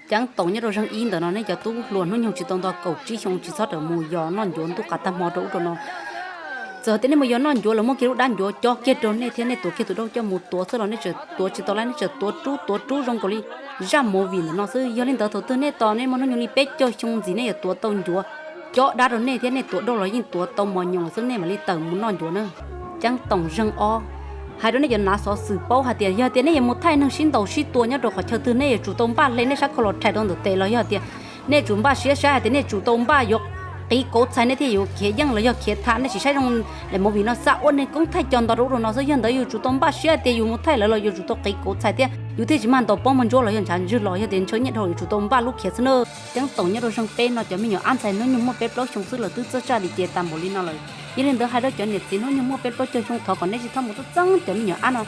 Ceeb toom nyob rau zeeg ib ntawm no, nej cov tub hluas hnub nyoog tsis tau nto kaum tsib xyoo tsis txhob rawm mus yos noj ncuav ntuj qav tag hmo rau ub rau no. Txawm tias nej mus yos noj ncuav los muaj kiag lub dab ncuav cob kiag rau nej thiab nej tuav kiag tus daug coj mus tuav xwb los nej tseem tuav tsis tau lawm, nej tseem tuav rub tuav rub zoo nkaus li zaj movie ntawm no xwb. Yog li ntawd thaum twg nej tos nej muaj hnub nyoog li peb caug xyoo ntxiv nej yuav tuav tau ncuav cob dab rau nej thiab nej tuav daug los yeej tuav tau mos nyoos xwb nej mam li tawm mus noj ncuav na. Ceeb toom zeeg ob, hais rau nej cov nav xov xwm paub hais tias yog tias nej yuav mus thaij neeg sib ntaus sib tua nyob rau qhov chaw twg nej yuav tsum tau npaj hle nej sab khau los rhais rau ntawm tes los yog tias nej tsum npaj siab saib hais tias nej tsum tau npaj yuav qiv kauv txhais nej thiaj yuav khiav yeej los yog khiav tham, nej tsis saib zoo daim movie no xav ua neeg koob thaij co nto rau ub rau no xwb. Yog ntawd yus tsum tau npaj siab hais tias yus mus thaij lawv los yuav tsum tau qiv kauv txhais thiab yus thiaj tsis mag ntaus pob muag ntsuab los yog ntshav ntswg los yog tias ntshaw nyiaj dhau, yus tsum tau npaj lub khiav xwb na. Ceeb toom nyob rau zeeg peb no, cov me nyuam ab ntxhais hnub nyoog muaj peb plaub xyoo xwb lawm twb txawj tsaj li ces tas npaum li no lawm. Yog li ntawd hais rau cov niam txiv hnub nyoog muaj peb plaub caug xyoo thov kom nej tsis txhob mus txeeb txeeb cov me nyuam ab no,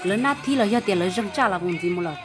lawv nab thib los yog tias lawv zeeg tsaj los mus ntxiv mus lawm.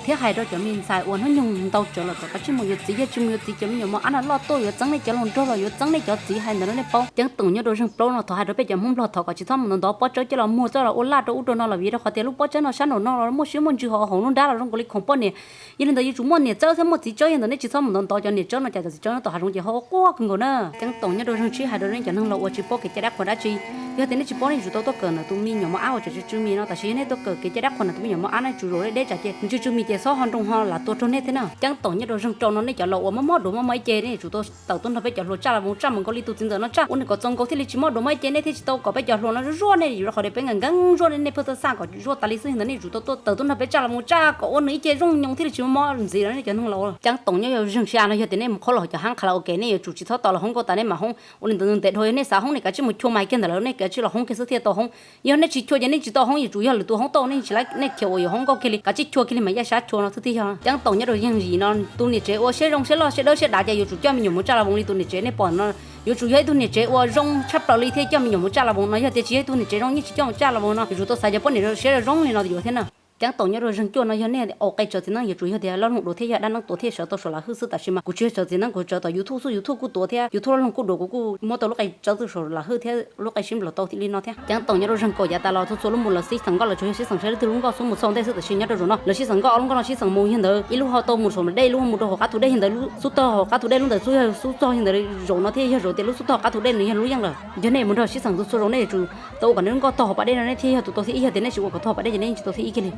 Thiab hais rau cov me ntxhais uas hnub nyoog ntau tsawv los kom kav tsij mus yuav txiv, yog tsis mus yuav txiv cov me nyuam mos ab no loj tuaj yuav txeeb nej cov hluas nraug los yuav txeeb nej cov txiv, hais ntawd rau nej paub. Ceeb toom nyob rau zeeg plaub no thov hais rau peb cov Hmoob Nplog thov kom tsis txhob mus ntaus ntaus pob tsawb coj los muag coj los ua laj rau ub rau no los vim rau qhov tias lub pob tsawb no sab nraum no los muaj siab muaj ntsws ho hauv lub nrab los zoo nkaus li khoom poj niam. Yog li ntawd yuav tsum muaj niam tsawb thiab muaj txiv tsawb, yog ntawd nej tsis txhob mus ntaus ntaus cov niam tsawb no cas cov txiv tsawb no tom hav zoov ces ho quaj kawg nkaus na. Ceeb toom nyob rau zeeg tsib hais rau nej cov neeg laus uas tsis paub kev cai dab qhuas dab tsi, yog tias nej tsis paub nej yuav tsum tau tuaj kawm ntawm tus me nyuam mos ab uas tseem tsw tsw mis no, tab sis yog nej tuaj kawm kev cai dab qhuas ntawm tus me nyuam mos ab no yuav tsum zaum deb deb tsam ces nws tsw tsw mis ces xob ho nroo ho lam tuag raug nej thiab na. Ceeb toom nyob rau zeeg rau no, nej cov laus uas mob mob duav mob mob ib ce nej yuav tsum tau tawm tuaj nrog peb cov hluas tsaj los mus tsaj mus nkaus li tus txiv ntxawm no tsaj ua neeg kom txaus nkaus thiaj li tsis mob duav mob ib ce, nej thiaj tsis tau kom peb cov hluas no zuaj zuaj nej, vim rau qhov tias peb nkees nkees zuaj nej, nej pheej tau xaj kom zuaj tas li xwb. Yog ntawd nej yuav tsum tau tuaj tawm tuaj nrog peb tsaj los mus tsaj kom ua nws ib ce zoo nyoos thiaj li tsis mob ntxiv li nej cov neeg laus. Ceeb toom nyob rau zeeg xya no, yog tias nej mus khob los hauv cov hab karaoke nej yuav tsum tsis txhob tos los hoob nkauj tas nej mam hoob, ua li ntawd ntev dhau. Yog nej xav hoob nej kav tsij mus chua mas kiag ntawm lawv, nej kav tsij los hoob kiag xwb thiaj tau hoob. Yog nej tsis chua ces nej tsis tau hoob, yuav tsum yog lwm tus hoob tau, nej tsis laib nej khiav uas yuav hoob nkauj kiag li, kav tsij chua kiag li mas yaj sab chua no xwb thiaj yog. Ceeb toom nyob rau zeeg yim no, tus niam tsev uas siab zoo siab loj siab dawb siab dav ces yuav tsum coj me nyuam mus tsaj los voos li tus niam tsev nej pom no. Yuav tsum yog ib tug niam tsev uas zoo tshaj plaws li thiaj coj me nyuam mus tsaj los voos no, yog tias tsis yog ib tug niam tsev zoo yeej tsis coj mus tsaj los voos no. Yuav tsum tau xav cov poj niam siab zoo zoo li no yuav thiab na. Ceeb toom nyob rau zeeg cuaj no, yog nej ua qe tsawv txiv neeb yuav tsum yog tias loj hlob duav thiab yog dab neeb tuav thiaj sawv tau saum lam hwj xwb, tab sis mas kuv tsis yog tsawv txiv neeb, kuv tsawv tom YouTube xwb, YouTube kuj tuav thiab, YouTube loj hlob kuj duav, kuv kuj muab tau lub qe tsawv txog saum lam hwj thiab lub qe sib nplaum tau li no thiab. Ceeb toom nyob rau zeeg kaum yav tas los txhua txhua lub mus lawv sib xeem nkoj los tsuas yog sib xeem saib leej twg lub nkoj xub mus txog ntej xwb, tab sis nyob rau zaum no lawv sib xeem mus yog ntawd ib lub ho tau mus saum dej, ib lub ho mus rau hauv qab tus dej, yog ntawd lub xub tog hauv qab tus dej lub ntawd xub yog xub txog, yog ntawd zaum no thiaj yog zaum tias lub xub tog hauv qab tus dej nws yog lub yeej lawm. Yog nej mus nrog sib xeem txhua txhua zaus nej yuav tsum tau ua kom nej lub nkoj tog hauv pas dej no nej thiaj yog tus tau thiab ib, yog tias nej tsis ua kom tog hauv pas dej ces nej yeej tsis tau thiab ib kiag li.